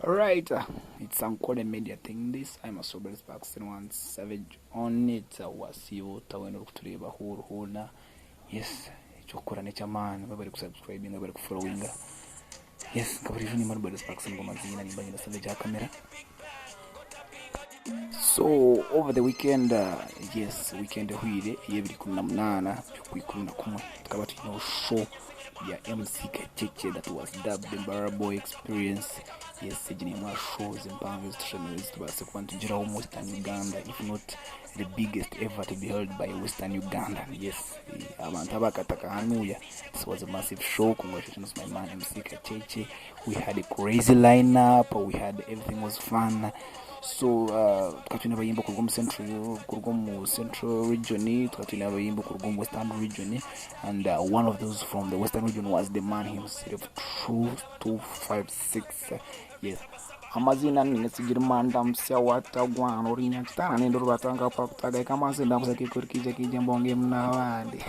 Alright, it's Ankole Media thing this. I'm a Sober Sparks and one Savage on it. Wasiiba ota weena orikutureeba ahu ori hoona. Yes, eky'okukora n'eky'amaani babe bari kusubscribinga bari kufollowinga. Yes, nka buriijo nimba ndi Sparks Ngoma Ziina nimba nyine Savage aha kamera. So over the weekend, yes, weekend ehweire ey'ebiri 18 by'okwikumi na kumwe tukaba twineho show ya MC Kachekye that was dubbed the Mbarara Boy Experience. Yes, egi n'emwe aha shows empango ezitushemereire ezitubaase kuba nitugiraho omu Western Uganda if not the biggest ever to be held by Western Uganda. Yes, abantu abakataka hanuya. This was a massive show. Congratulations my man MC Kacheche. We had a crazy lineup. We had everything was fun. So tukaba twine abayimbi okuruga omu central kuruga omu central region, tukaba twine abayimbi okuruga omu western region and one of those from the western region was the man himself Truth 256. Yes. Amazina ninesigira manda musya watagwana ori nyakitana nende orubatanga pakutagaika amaso endamusa kekori kija kija mbonge munabandi.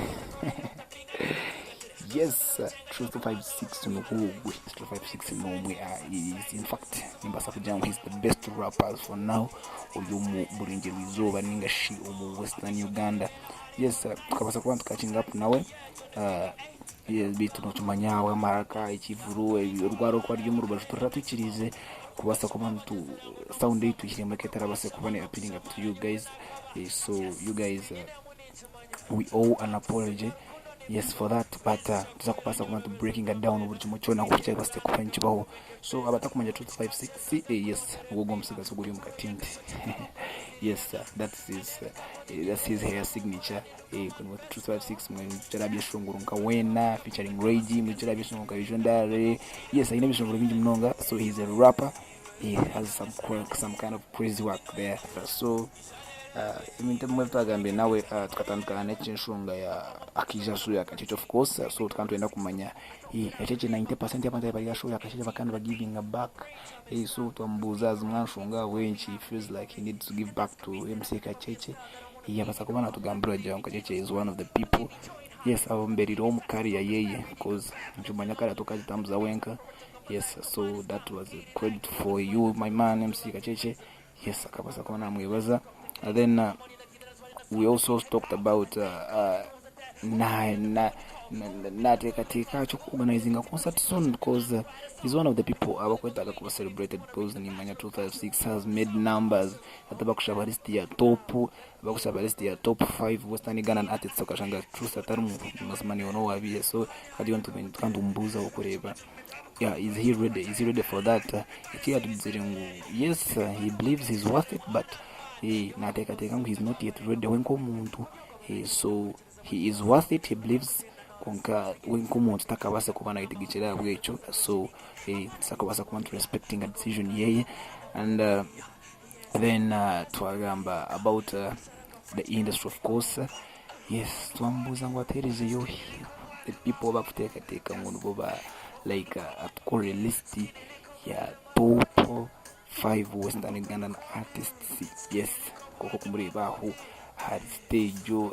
Yes, Truth 256 nuhugwe. Truth 256 n'omwe is in fact nimbaasa kugira ngu he's the best rapper for now ori omu burengyerwa izooba ninga shi omu western Uganda. Yes, tukabaasa kuba nitukakinga up nawe yes, beitu notumanya aho amaraka ekivuru orwara okuba ruri omu rubaju turaratwikiriize kubaasa kuba nitu sound ei twihiremu eka etarabaasa kuba ne appealing to you guys. So you guys we owe an apology yes for that but tuza kubaasa kuba nitu breakinga down buri kimwe kyona nkoku kyabaasire kuba nikibaho. So abatakumanya Truth 256 yes nigwo ogwo omutsigazi oguri omu katente yes that's his, that's his hair signature. Truth 256 mwikira byeshongoro nka Wena featuring Ray G, mwikira byeshongoro nka Legendary. Yes, aine ebyeshongoro bingi munonga. So he's a rapper. He has some kind of crazy work there. So ebintu ebimwe ebi twagambire nawe tukatandika n'eky'enshonga ya akaija show ya Kakyeche of course. So tukaba nitwenda kumanya Kakyeche 90% y'abantu abari aha show ya Kakyeche bakaba nibagivinga back. So twamubuuza zimwe nshonga ahabw'enki he feels like he needs to give back to MC Kakyeche. Yabaasa kuba natugambira agira ngu Kakyeche is one of the people yes abamuberireho omu career yeye cause nikimanya career tokagitambuza wenka. Yes, so that was a credit for you my man MC Kakyeche. Yes, akabaasa kuba namwebaza. And then we also talked about na na nateekateeka ki organizinga concert soon because he's one of the people abakwetaaga kuba celebrated because nimanya 256 has made numbers hati bakushaba list ya top bakushaba list ya top 5 Western Ugandan artists okashanga Truth atarimu mazima niiwe n'owabiire so hati tukaba nitumubuuzaho kureeba yeah, is he ready for that? Eki yatugizire ngu yes, he believes he's worth it but nateekateeka ngu he's not yet ready we nk'omuntu. So he is worth it, he believes, kwonka we nk'omuntu takabaasa kuba nayetegekera ahabw'ekyo. So tusakubaasa kuba nturespectinga decision yeye. And then twagamba about the industry of course. Yes, twamubuuza ngu ateerezeyo the people bakuteekateeka ngu nibo ba like atukorere list ya top 5 Western Ugandan artists. Yes, nk'oku okumureeba aho ahari stage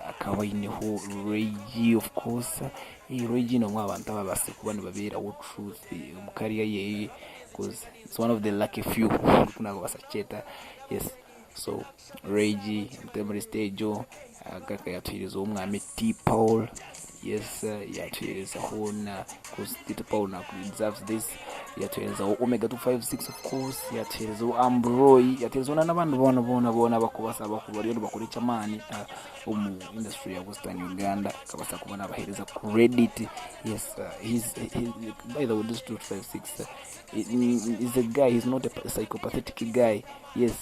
akaba aineho Ray G of course. Ray G n'omwe aha bantu ababaasire kuba nibabeeraho Truth omu career yeye cause it's one of the lucky few oku nakubaasa kukyeta. Yes, so Ray G muri stage agaruka yatuheerezaho omwami T Paul. Yes, yatuheerezaho na cause T Paul na deserves this. Yatuheerezaho Omega 256 of course, yatuheerezaho Ambroy, yatuheerezaho na n'abandi boona boona boona abakubaasa bariyo nibakora eky'amaani omu industry ya Western Uganda akabaasa kuba nabaheereza credit. Yes, by the way, this 256 is a guy, he's not a psychopathetic guy. Yes,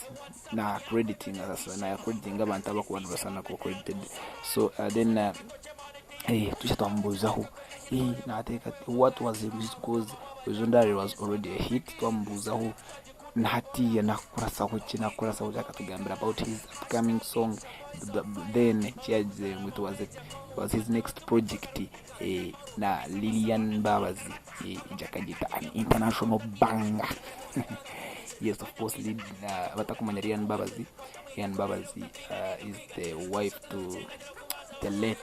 na crediting na crediting abantu abakuba nibasana kuba credited. So then tusha twamubuuzaho nateeka what was his cause Legendary was already a hit. Twamubuuzaho nahatiya nakurasaho ki nakurasaho ki, akatugambira about his upcoming song. Then kyagize ngu it was his next project na Lilian Mbabazi, akagita an international banger. Yes, of course, lead batakumanya Lilian Mbabazi, Lilian Mbabazi is the wife to the late,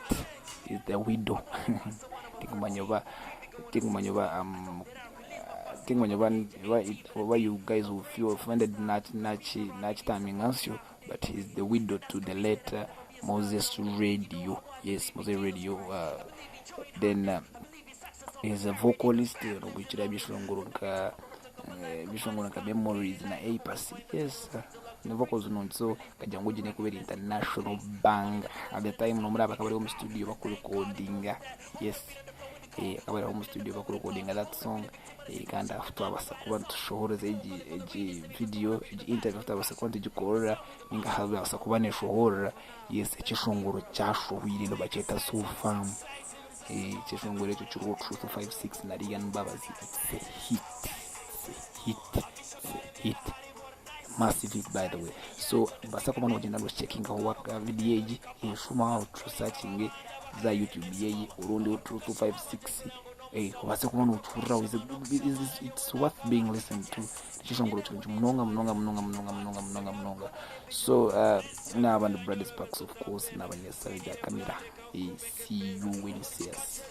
is the widow, tikumanya oba Tingumanya oba oba you guys will feel offended nakitaminga nsyo, but he's the widow to the late Moses Radio. Yes, Moses Radio. Then is a vocalist nokuhikira ebyeshongoro nka ebyeshongoro nka Memories na A Pass. Yes, ne vocals nungi, so kagira ngu egi nekuba eri international bang. At the time nomuraba akaba ari omu studio bakurekodinga. Yes, akaba ari omu studio bakurekodinga that song. Kandi ahu twabasa kuba nitushohoreza egi video, egi interview, twabasa kuba nitugikorera ninga habasa kuba neshohorera. Yes, ekyeshongoro kyashohwire nibakyeta So Fam. Ekyeshongoro ekyo kiriho Truth 56 na Lilian Mbabazi. It's a hit, it's a hit, it's a hit, massive hit, by the way. So basa kuba nogyenda nocheckingaho waka video egi eshuma aho, searching za YouTube yeye orondeho Truth 256, obase kuba nokihuriraho. It's worth being listened to. Ekyeshongoro kirungi munonga munonga munonga munonga munonga munonga munonga. So n'abandi Brad Sparks, of course, n'abanyesare bya kamera. See you when you see us.